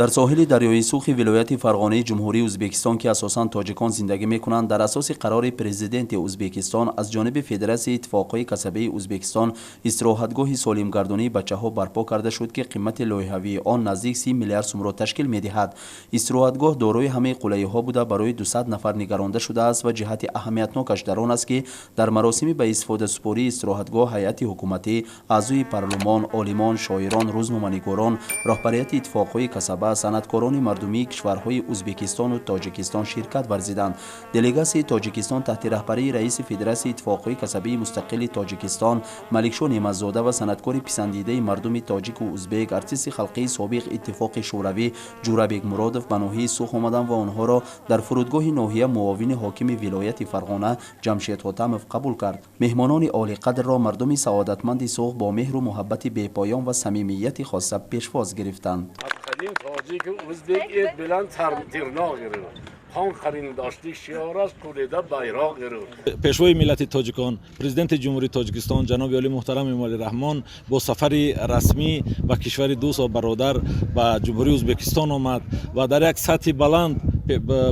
Дар соҳили дарёи Сухи вилояти Фарғонаи Ҷумҳурии Ӯзбекистон, ки асосан тоҷикон зиндагӣ мекунанд, дар асоси қарори Президенти Ӯзбекистон аз ҷониби Федератсияи иттифоқҳои касабаи Ӯзбекистон истироҳатгоҳи солимгардонии бачаҳо барпо карда шуд, ки қимати лоиҳавии он наздик 30 миллиард сумро ташкил медиҳад. Истироҳатгоҳ дорои ҳамаи қулайиҳо буда, барои 200 нафар нигаронда шудааст ва ҷиҳати аҳамиятнокаш дар он аст, ки дар маросими ба истифодасупории истироҳатгоҳ ҳайати ҳукуматӣ, аъзои парлумон, олимон, шоирон, рӯзноманигорон, роҳбарияти иттифоқҳои касаба, санъаткорони мардумии кишварҳои Ӯзбекистону Тоҷикистон ширкат варзиданд. Делегатсияи Тоҷикистон таҳти раҳбарии раиси Федератсияи иттифоқҳои касабии мустақили Тоҷикистон Маликшо Неъматзода ва санъаткори писандидаи мардуми тоҷику узбек, артисти халқии собиқ Иттифоқи Шӯравӣ Ҷурабек Муродов ба ноҳияи Сух омаданд ва онҳоро дар фурудгоҳи ноҳия муовини ҳокими вилояти Фарғона Ҷамшед Ҳотамов қабул кард. Меҳмонони олиқадрро мардуми саодатманди Сух бо меҳру муҳаббати бепоён ва самимияти хоса пешвоз гирифтанд. Qadim tojik o'zbek et bilan tirnoq erur. Qon qarindoshlik shiori ast, qo'lida bayroq erur. Пешвои миллати тоҷикон, Президенти Ҷумҳурии Тоҷикистон ҷаноби олӣ муҳтарам Эмомалӣ Раҳмон бо сафари расмӣ ба кишвари дӯст ва бародар, ба Ҷумҳурии Ӯзбекистон омад ва дар як сатҳи баланд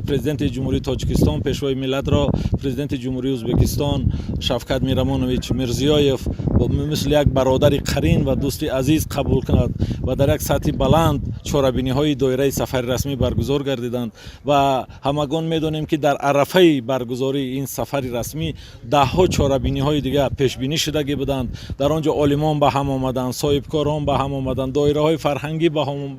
Президенти Ҷумҳурии Тоҷикистон, пешвои миллатро Президенти Ҷумҳурии Ӯзбекистон Шавкат Мирамонович Мирзиёев мисли як бародари қарин ва дӯсти азиз қабул кунад ва дар як сатҳи баланд чорабиниҳои доираи сафари расмӣ баргузор гардиданд. Ва ҳамагон медонем, ки дар арафаи баргузории ин сафари расмӣ даҳҳо чорабиниҳои дигар пешбинӣ шудагӣ буданд. Дар он ҷо олимон ба ҳам омаданд, соҳибкорон ба ҳам омаданд, доираҳои фарҳангӣ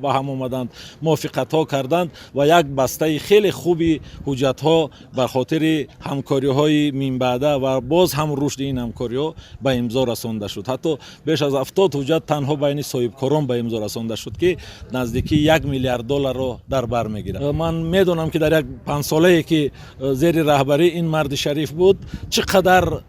ба ҳам омаданд, мувофиқатҳо карданд ва як бастаи хеле хуби ҳуҷҷатҳо ба хотири ҳамкориҳои минбаъда ва боз ҳам рушди ин ҳамкориҳо ба имзо расонда шуд. Ҳатто беш аз 70 ҳуҷҷат танҳо байни соҳибкорон ба имзо расонда шуд, ки наздикии 1 миллиард долларро дар бар мегирад. Ман медонам, ки дар як панҷсолае, ки зери раҳбарии ин марди шариф буд, чӣ қадар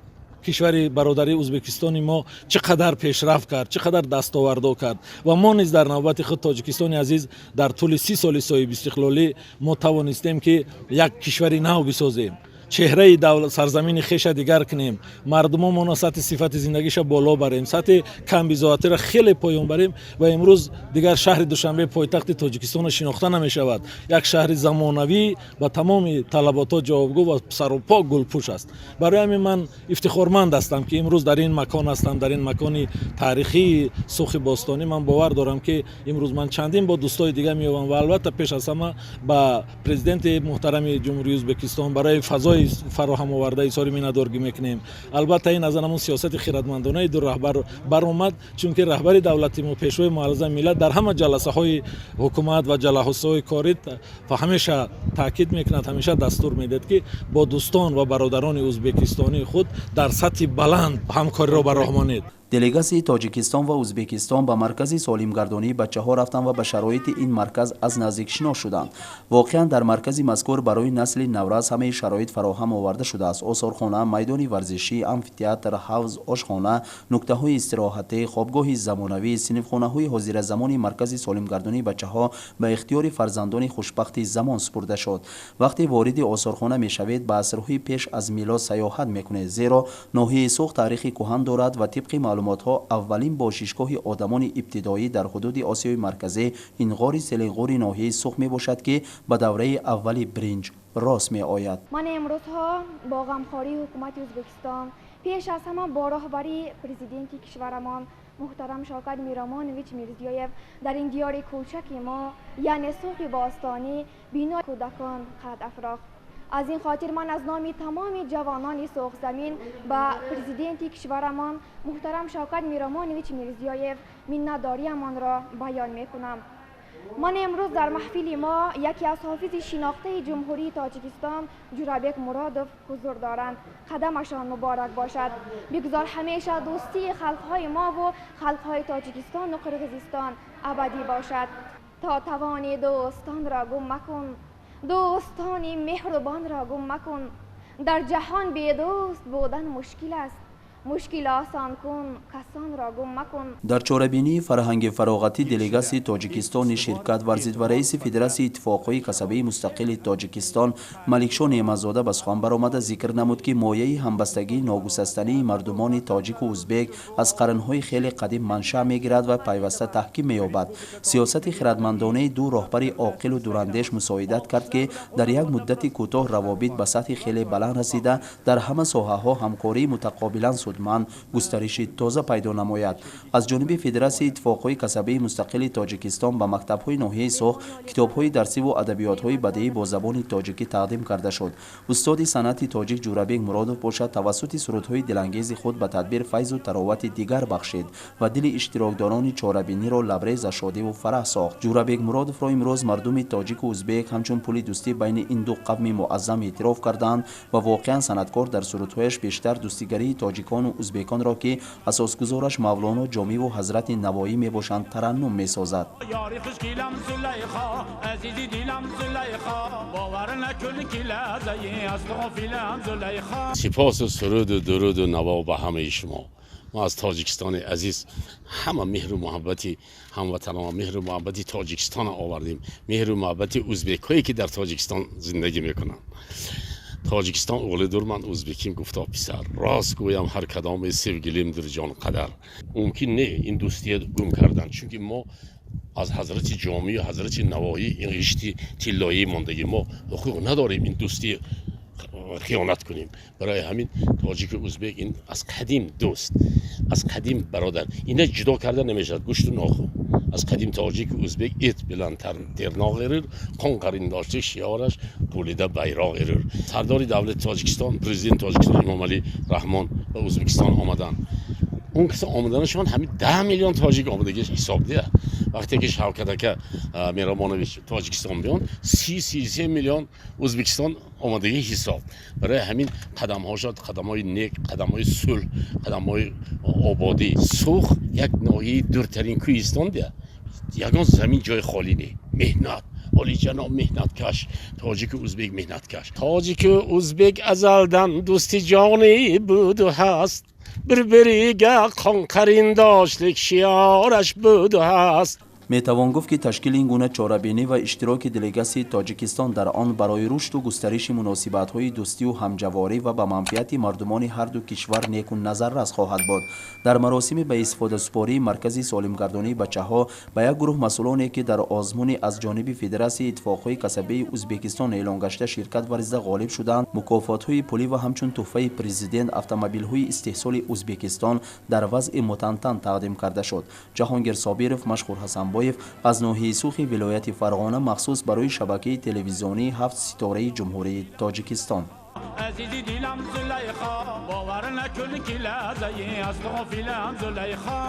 кишвари бародарии Ӯзбекистони мо чӣ қадар пешрафт кард, чӣ қадар дастовардҳо кард. Ва мо низ дар навбати худ, Тоҷикистони азиз, дар тӯли 30 соли соҳибистиқлолӣ мо тавонистем, ки як кишвари нав бисозем, чеҳраи сарзамини хеша дигар кунем, мардумомоно сатҳи сифати зиндагиша боло барем, сатҳи камбизоатиро хеле поён барем. Ва имрӯз дигар шаҳри Душанбе, пойтахти Тоҷикистонро, шинохта намешавад. Як шаҳри замонавӣ, ба тамоми талаботҳо ҷавобгӯ ва сарупо гулпӯш аст. Барои ҳамин ман ифтихорманд ҳастам, ки имрӯз дар ин макон ҳастам, дар ин макони таърихии Сухи бостонӣ. Ман бовар дорам, ки имрӯз ман чандин бо дӯстои дига меёбам ва албатта пеш аз ҳама ба Президенти муҳтарами Ҷумҳурии Ӯзбекистон барои фазои фароҳам оварда изҳори миннатдоргӣ мекунем. Албатта, ин аз ҳамон сиёсати хиратмандонаи ду раҳбар баромад, чунки раҳбари давлати мо, пешвои муаззами миллат, дар ҳама ҷаласаҳои ҳукумат ва ҷаласаҳои корӣ ҳамеша таъкид мекунад, ҳамеша дастур медиҳад, ки бо дӯстон ва бародарони ӯзбекистонии худ дар сатҳи баланд ҳамкориро ба роҳ монед. Делегатсияи Тоҷикистон ва Ӯзбекистон ба маркази солимгардонии бачаҳо рафтанд ва ба шароити ин марказ аз наздик шинос шуданд. Воқеан, дар маркази мазкур барои насли наврас ҳамаи шароит фароҳам оварда шудааст: осорхона, майдони варзишӣ, амфитеатр, ҳавз, ошхона, нуқтаҳои истироҳатӣ, хобгоҳи замонавӣ, синфхонаҳои ҳозиразамони маркази солимгардонии бачаҳо ба ихтиёри фарзандони хушбахти замон супурда шуд. Вақте вориди осорхона мешавед, ба асрҳои пеш аз милод саёҳат мекунед, зеро ноҳияи Сух таърихи кӯҳан дорад ва тибқи маълумотҳо аввалин бошишгоҳи одамони ибтидоӣ дар ҳудуди Осиёи Марказӣ ин ғори Селенғури ноҳияи Сух мебошад, ки ба давраи аввали биринҷ рост меояд. Ман имрӯзҳо бо ғамхории ҳукумати Ӯзбекистон, пеш аз ҳама бо роҳбарии президенти кишварамон муҳтарам Шавкат Миромонович Мирзиёев, дар ин диёри кӯчаки мо, яъне Сухи бостонӣ, бинои кӯдакон қад афрохт. Аз ин хотир ман аз номи тамоми ҷавонони Суғзамин ба президенти кишварамон муҳтарам Шавкат Миромонович Мирзиёев миннатдориамонро баён мекунам. Ман имрӯз дар маҳфили мо яке аз ҳофизи шинохтаи Ҷумҳурии Тоҷикистон Ҷурабек Муродов ҳузур доранд. Қадамашон муборак бошад. Бигзор ҳамеша дӯстии халқҳои мову халқҳои Тоҷикистону Қирғизистон абадӣ бошад. То тавонӣ, дӯстонро гум макун, дӯстони меҳрубонро гум макун. Дар ҷаҳон бедӯст будан мушкил аст. Мушкил осон кун, касонро гум макун. Дар чорабинии фарҳанги фароғатӣ делегатсияи Тоҷикистон ширкат варзид ва раиси Федератсияи иттифоқҳои касабаи мустақили Тоҷикистон Маликшо Неъматзода ба сухан баромада зикр намуд, ки мояи ҳамбастагии ногусастании мардумони тоҷику узбек аз қарнҳои хеле қадим маншаъ мегирад ва пайваста таҳким меёбад. Сиёсати хирадмандонаи ду роҳбари оқилу дурандеш мусоидат кард, ки дар як муддати кӯтоҳ равобит ба сатҳи хеле баланд расида, дар ҳама соҳаҳо ҳамкории мутақобилан судманд густариши тоза пайдо намояд. Аз ҷониби Федератсияи иттифоқҳои касабаи мустақили Тоҷикистон ба мактабҳои ноҳияи Суғд китобҳои дарсиву адабиётҳои бадеӣ бо забони тоҷикӣ тақдим карда шуд. Устоди санъати тоҷик Ҷӯрабек Муродов бошад, тавассути сурудҳои дилангези худ ба тадбир файзу таровати дигар бахшид ва дили иштирокдорони чорабиниро лабрез аз шодиву фараҳ сохт. Ҷӯрабек Муродовро имрӯз мардуми тоҷику узбек ҳамчун пули дӯстӣ байни ин ду қавми муаззам эътироф кардаанд ва воқеан санъаткор дар сурудҳояш бештар дӯстигарии тоҷикону узбеконро, ки асосгузораш Мавлоно Ҷомиву ҳазрати Навоӣ мебошанд, тараннум месозад. Ёри хушгилам Зулайхо, азизи дилам Зулайхо, бовар накун, ки лаҳзае аз ту ғофилам, Зулайхо. Сипосу суруду дуруду наво ба ҳамаи шумо. Мо аз Тоҷикистони азиз ҳама меҳру муҳаббати ҳамватанон, меҳру муҳаббати Тоҷикистона овардем, меҳру муҳаббати узбекҳое, ки дар Тоҷикистон зиндагӣ мекунанд. Тоҷикистон o'g'lidur ман, узбеким гуфто писар, рост гӯям, ҳар кадоме sevgilimdir ҷон қадар. Мумкин не ин дӯстия гум кардан, чунки мо аз ҳазрати Ҷомию ҳазрати Навоӣ ин ғишти тиллоӣ мондагӣ. Мо ҳуқуқ надорем ин дӯстӣ хиёнат кунем. Барои ҳамин тоҷику узбек ин аз қадим дӯст, аз қадим бародар, ина ҷудо карда намешавад, гӯшту нохун. Аз қадим тоҷику узбек эт билан тирноқ эрир, қон қаринdoshlik shiorаш qo'lida bayroq erur. Сардори давлати Тоҷикистон, президенти Тоҷикистон Эмомалӣ Раҳмон ба Ӯзбекистон омаданд. Он киса омаданашон ҳамин 10 миллион тоҷик омадагиш ҳисоб дия. Вақте ки Шавкат ака Миромонович Тоҷикистон биён, 30-33 миллион Ӯзбекистон омадагӣ ҳисоб. Барои ҳамин қадамҳо шуд қадамҳои нек, қадамҳои сулҳ, қадамҳои ободӣ. Суғд як ноҳияи дуртарин кӯҳистон дия, ягон замин ҷои холӣ не. Меҳнат, олиҷаноб, меҳнаткаш, тоҷику узбек меҳнаткаш. Тоҷику узбек азалдан дӯсти ҷонӣ буду ҳаст, bir biriga qon qarindoshlik shiораш буду ҳаст. Метавон гуфт, ки ташкили ин гуна чорабинӣ ва иштироки делегатсияи Тоҷикистон дар он барои рушду густариши муносибатҳои дӯстию ҳамҷаворӣ ва ба манфиати мардумони ҳарду кишвар неку назаррас хоҳад буд. Дар маросими ба истифодасупории маркази солимгардонии бачаҳо ба як гурӯҳ масъулоне, ки дар озмуни аз ҷониби Федератсияи иттифоқҳои касабаи Узбекистон эълон гашта ширкат варзида ғолиб шуданд, мукофотҳои пулӣ ва ҳамчун тӯҳфаи президент автомобилҳои истеҳсоли Узбекистон дар вазъи мутантан тақдим карда шуд. Ҷаҳонгир Собиров, Машҳур Ҳасанбоев аз ноҳияи Суғди вилояти Фарғона, махсус барои шабакаи телевизионии Ҳафт ситораи Ҷумҳурии Тоҷикистон. Азизи дилам Зулайхо, бовар накун, ки лаҳзае аз ту ғофилам, Зулайхо.